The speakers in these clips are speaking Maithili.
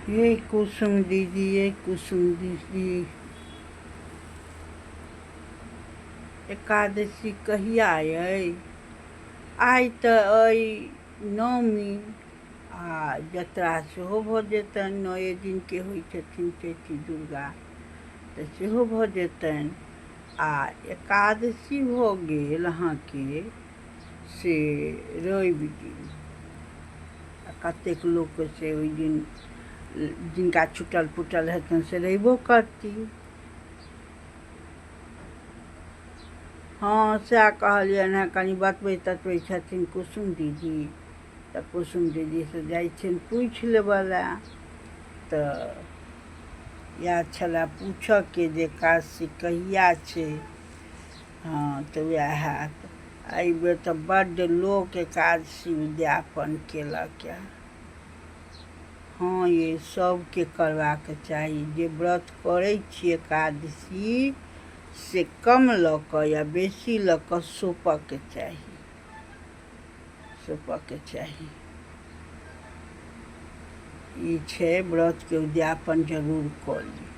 ये कुसुम दीदी, ये कुसुम दीदी, एकादशी कहिया अइ? आइ तऽ अइ नौमी आ जतरा सेहो भऽ जेतनि। नए दिनके होइ छथिन चैती दुर्गा, तऽ सेहो भऽ जेतनि। आ एकादशी भऽ गेल अहाँके से रवि दिन। आ कतेक लोक से ओहि दिन जिनका छूटल फूटल हेतनि से रविओ करती। हँ, सएह कहलियनि हेँ, कनि बतबै ततबै छथिन कुसुम दीदी, तऽ कुसुम दीदीसँ जाइ छियनि पूछि लेबऽ लए। तऽ इएह छलए पूछयके जे एकादशी कहिया छै। हँ, तऽ उएह हैत। एहिबेर तऽ बड्ड लोक एकादशी उद्यापन केलक यए। हँ यै, सभके करबाक चाही। जे व्रत करै छी एकादशी, से कम लऽ कऽ या बेसी लऽ कऽ सौंपऽके चाही, सौंपऽके चाही। ई छै, व्रतके उद्यापन जरूर कऽ ली।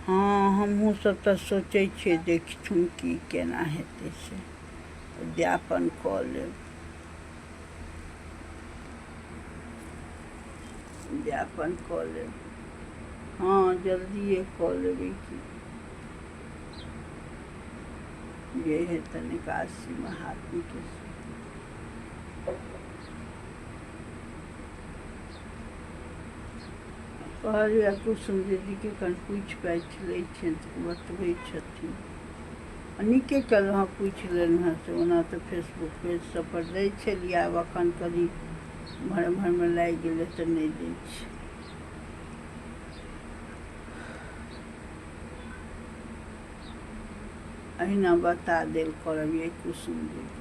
हँ, हमहूँसभ तऽ सोचै छियै, देखथुन की केना हेतै, से उद्यापन कऽ लेब, उद्यापन कऽ लेब। हँ, जल्दिए कऽ लेबै की, जे हेतनि एकादशी महात्म्यके से। कहलियै कुसुम दीदीके कनि पूछि पाछि लै छियनि तऽ बतबै छथिन। आ नीके केलहुँ हँ पूछि लेलहुँ हँ से। ओना तऽ फेसबुक पेज सभपर दै छलियै, आब एखन कनि एम्हर एम्हरमे लागि गेलै तऽ नहि दै छै। अहिना बता देल करब यै कुसुम दीदी।